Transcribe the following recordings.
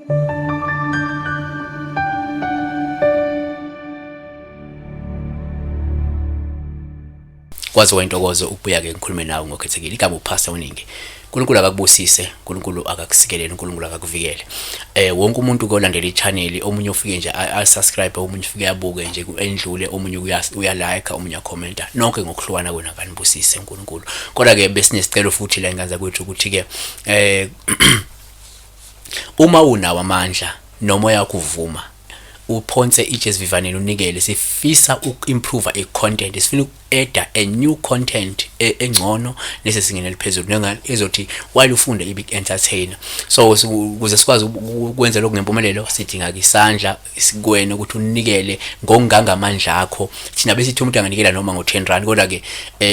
Kwaze kwayintokozo ukubuya-ke ngikhulume nawe ngokhethekile. Igama uPastor Uningi. uNkulunkulu akakubusise, uNkulunkulu akakusikelele, uNkulunkulu akakuvikele. Wonke umuntu kolandela i-channel, omunye ufike nje a-subscribe, omunye ufike abuke nje endlule, omunye uya-like, omunye uyakhomenta. Nonke ngokuhlukana kwenu akanibusise uNkulunkulu. Kodwa-ke besinesicelo futhi la ingane zakwethu ukuthi-ke uma unawo amandla nomoya wakho uvuma, uphonse itshe esivivaneni unikele. Sifisa uku-improve i-content, sifuna uku-adda a new content engcono nesezingeni eliphezulu nenga ezothi while ufunda ibe entertainer. So ukuze sikwazi ukwenza lokhu ngempumelelo, sidinga isandla sikuwena ukuthi unikele ngokungangamandla akho. Thina besithi umuntu anganikela noma ngo-10 rand, kodwa-ke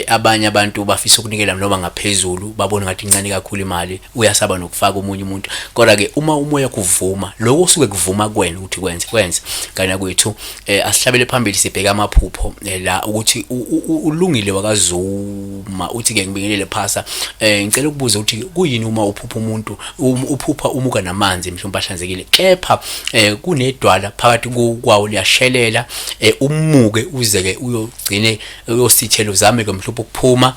abanye abantu bafisa ukunikela noma ngaphezulu, babone ngathi incane kakhulu imali, uyasaba nokufaka omunye umuntu. Kodwa-ke uma umoya kuvuma lokho osuke kuvuma kuwena ukuthi kwenze, kwenze ngane kwethu. Asihlabele phambili, sibheke amaphupho la ukuthi ulungile wakaZuma uthi-ke ngibingelele phasa, ngicela ukubuza ukuthi kuyini uma uphupha umuntu uphupha umuka namanzi mhlawumbe ahlanzekile, kepha kunedwala phakathi kwawo liyashelela, umuke uze-ke uyogcine uyosithela, uzame-ke mhlawumbe ukuphuma,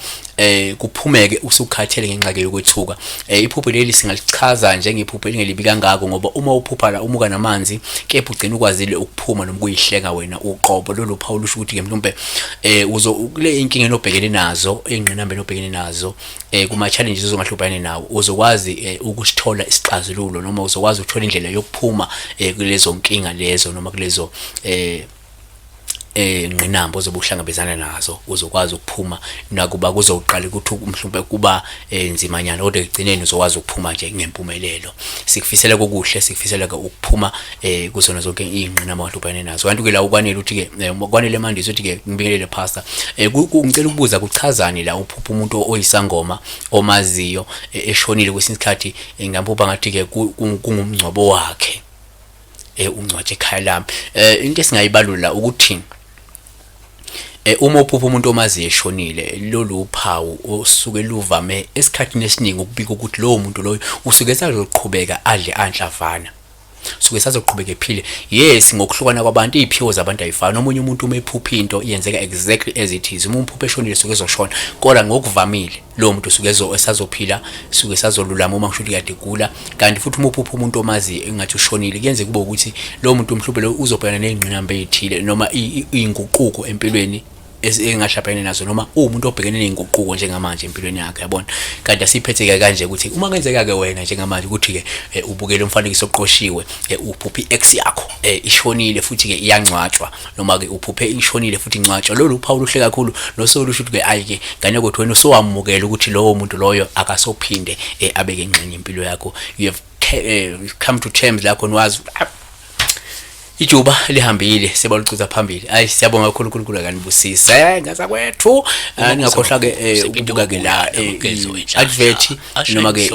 kuphumeke usukhathele ngenxa ke yokwethuka. Iphupho leli singalichaza njengephupho elingelibi kangako, ngoba uma uphupha la umuka namanzi kepha ugcina ukwazile ukuphuma noma ukuyihlenga wena uqobo, lolu phawu lusho ukuthi ke mhlawumbe uzo kule inkinga enobhekene nazo, ingqinamba enobhekene nazo, kuma challenges ozongahlubane nawo, uzokwazi ukusithola isixazululo noma uzokwazi ukuthola indlela yokuphuma kulezo nkinga lezo noma kulezo ngqinamba ozobe uhlangabezana nazo. Uzokwazi ukuphuma nakuba kuzoqala ukuthi mhlawumbe kuba nzimanyana, kodwa ekugcineni uzokwazi ukuphuma nje ngempumelelo. Sikufisela kokuhle, sikufisela ke ukuphuma kuzona zonke iy'ngqinamba ohlubane nazo. Kanti ke la ukwanele uthi ke kwanele Mandisi uthi ke ngibingelele pastor, ngicela ukubuza kuchazani la uphupha umuntu oyisangoma omaziyo eshonile, kwesinye isikhathi ngamphupha ngathi ke kungumngcwabo wakhe, ungcwatshe ekhaya lami. Into esingayibalula ukuthi uma uphupha umuntu omaziyo eshonile, lolu uphawu osuke luvame esikhathini esiningi ukubika ukuthi lowo muntu loyo usuke esazoqhubeka adle anhlavana, suke sazoqhubeka ephile. Yes, ngokuhlukana kwabantu iy'phiwo zabantu ayifani. Omunye umuntu uma ephupha into yenzeka exactly as it is. Uma umphupha eshonile suke ezoshona, kodwa ngokuvamile lowo muntu usuke esazophila, suke esazolulama uma ngisho ukuthi kade egula. Kanti futhi uma uphupha umuntu omaziyo engathi ushonile, kuyenzeka kube ukuthi lowo muntu mhlawumbe lo uzobhekana ney'ngqinamba ey'thile noma iy'nguquko empilweni engahlabhekene nazo, noma uwumuntu obhekene ney'nguquko njengamanje empilweni yakhe, yabona. Kanti asiphethe-ke kanje ukuthi uma kwenzeka-ke wena njengamanje ukuthi-ke ubukele umfanekiso oqoshiwe, uphuphe i-ex yakho ishonile futhi-ke iyangcwatshwa, noma-ke uphuphe ishonile futhi ingcwatshwa, lolu uphawu luhle kakhulu nosuke lusho ukuthi-ke ayi-ke ngane kwethu, wena usowamukela ukuthi lowo muntu loyo akasophinde abeke ingxenye impilo yakho. You have come to terms la khona wazi ijuba lihambile, sebalucutha phambili. Ayi, siyabonga kakhulu, uNkulunkulu akanibusise ngazakwethu. Ningakhohlwa ke ukubuka ke la advert noma ke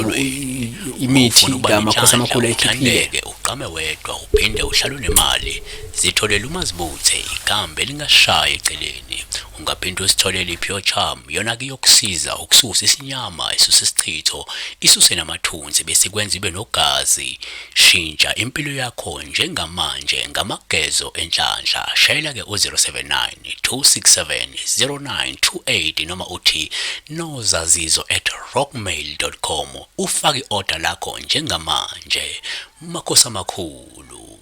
imithi kamakhosi amakhulu ayikhiphile. Ugqame wedwa uphinde uhlale unemali, zitholele umazibuthe ikambe elingashaya eceleni. Ungaphinde usitholele i-Pure Charm, yona ke iyokusiza ukususa isinyama, isuse isichitho, isuse namathunzi bese kwenza ibe nogazi. Shintsha impilo yakho njengamanje ngamagezo enhlanhla. Shayela ke u-079 267 0928 noma uthi nozazizo@rockmail.com ufake i-order lakho njengamanje. Makhosi amakhulu.